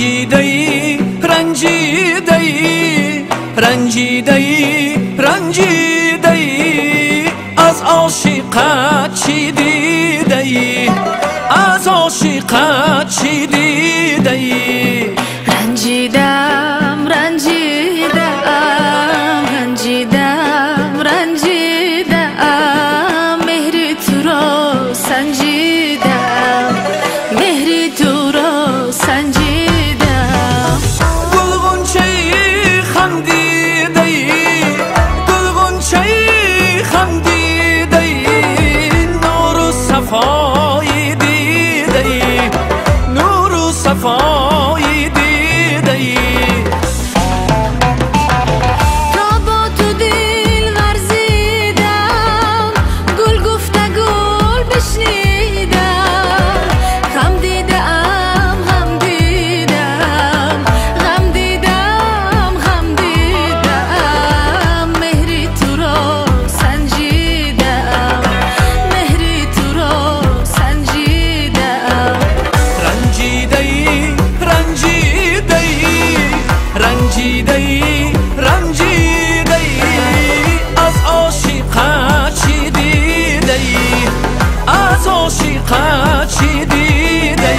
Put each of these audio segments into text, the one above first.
Ранҷидаӣ, ранҷидаӣ, ранҷидаӣ, ранҷидаӣ, аз ошиқат чӣ дидаӣ, аз ошиқат чӣ дидаӣ? Ранҷидам, ранҷидам, ранҷидам, ранҷидам, меҳри туро санҷидам, меҳри туро санҷидам. Гулғунчаи хандидаӣ, гулғунчаи хандидаӣ, нуру сафои дидаӣ, нуру сафои дидаӣ. То бо ту дил варзидам, гул гуфта гул бишнидам, ғам дидаам, ғам дидам, ғам дидам, ғам дидам, меҳри туро санҷидам, меҳри туро санҷидам. Ранҷидаӣ, ранҷидаӣ, ранҷидаӣ, ранҷидаӣ, аз ошиқат чӣ дидаӣ, аз ошиқат чӣ дидаӣ?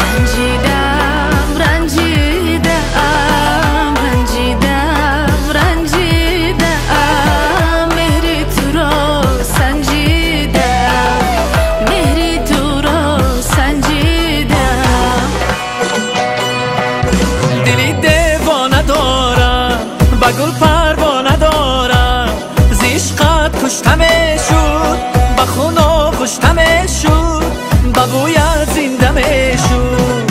Ранҷидам, ранҷидам, ранҷидам, ранҷидам, меҳри туро санҷидам, меҳри туро санҷидам. Дили девона дорам, ба гул парвона дорам, зи ишқат кушта мешуд, ба хун оғушта мешуд, ба бӯят зинда мешуд.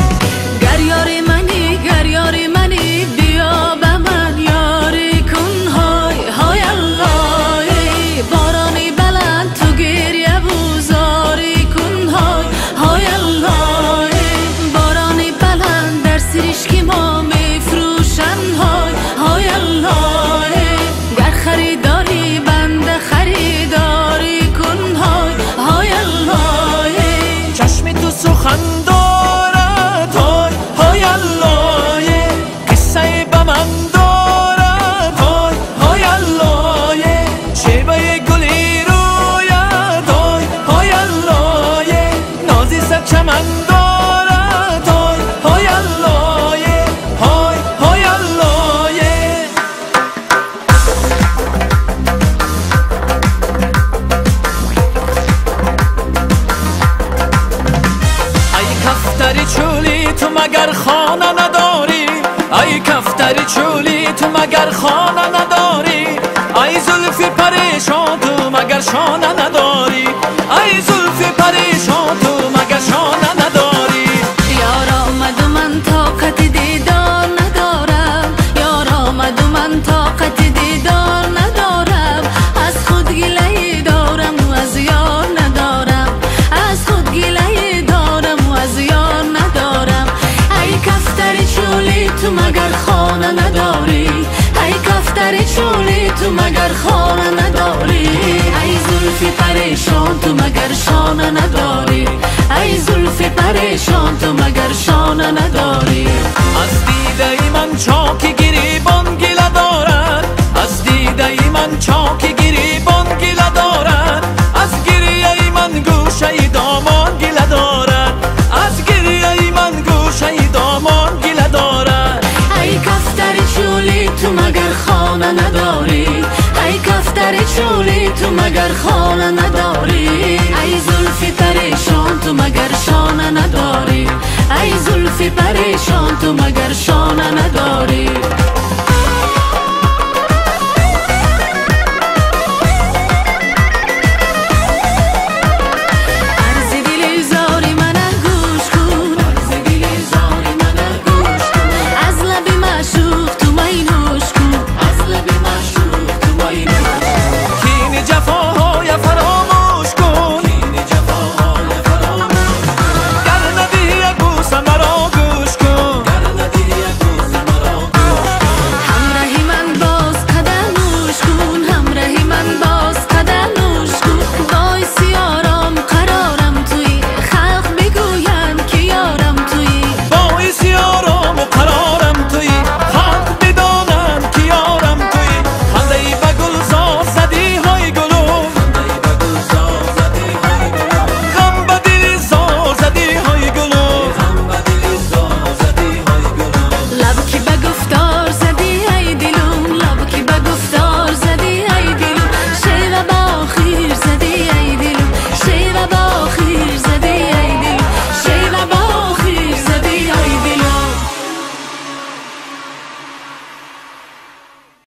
Гар ёри манӣ, гар ёри манӣ, биё ба ман ёрӣ кун, ҳой ҳой Аллоҳ, борони баланд ту гиряву зорӣ кун, ҳой ҳой Аллоҳ, борони баланд дар сиришки мо мефурӯшанд, ҳой ҳой Аллоҳ, гар харидорӣ банда харидорӣ кун, ҳой ҳой Аллоҳ. Чашми ту сухан дорад, ҳой ҳой Аллоҳ, қиссае ба ман дорад, ҳой ҳой Аллоҳ, шеваи гули рӯяд, ҳой ҳой Аллоҳ, нози садчаман дорад, ҳой ҳой Аллоҳ, ҳой ҳой Аллоҳ. Ай кафтари чӯли, ту магар хона надорӣ? Ай кафтари чӯли, ту магар хона надорӣ? Ай зулфи парешон, ту магар шона надорӣ? Ай зулфи парешон, ту магар шона надорӣ? Ёр омаду ман тоқати дидор надорам, ёр омаду ман тоқати дидор надорам, аз худ гилае дорам, аз ёр надорам, аз худ гилае дорам, аз ёр надорам. Ай кафтари чӯли, ту магар хона надорӣ? Ай кафтари чӯли, ту магар хона надорӣ? Ай зулфи парешон, ту магар шона надорӣ? Ай зулфи парешон, ту магар шона надорӣ? Аз дидаи ман чоки гирибон гила дорад, аз дидаи ман чоки гирибон гила дорад, аз гирияи ман гӯшаи домон гила дорад, аз гирияи ман гӯшаи домон гила дорад. Ай кафтари чӯли, ту магар хона надорӣ? Ай кафтари чӯли, ту магар хона надорӣ? Ай зулфи парешон, ту магар шона надорӣ? Ай зулфи парешон, ту магар шона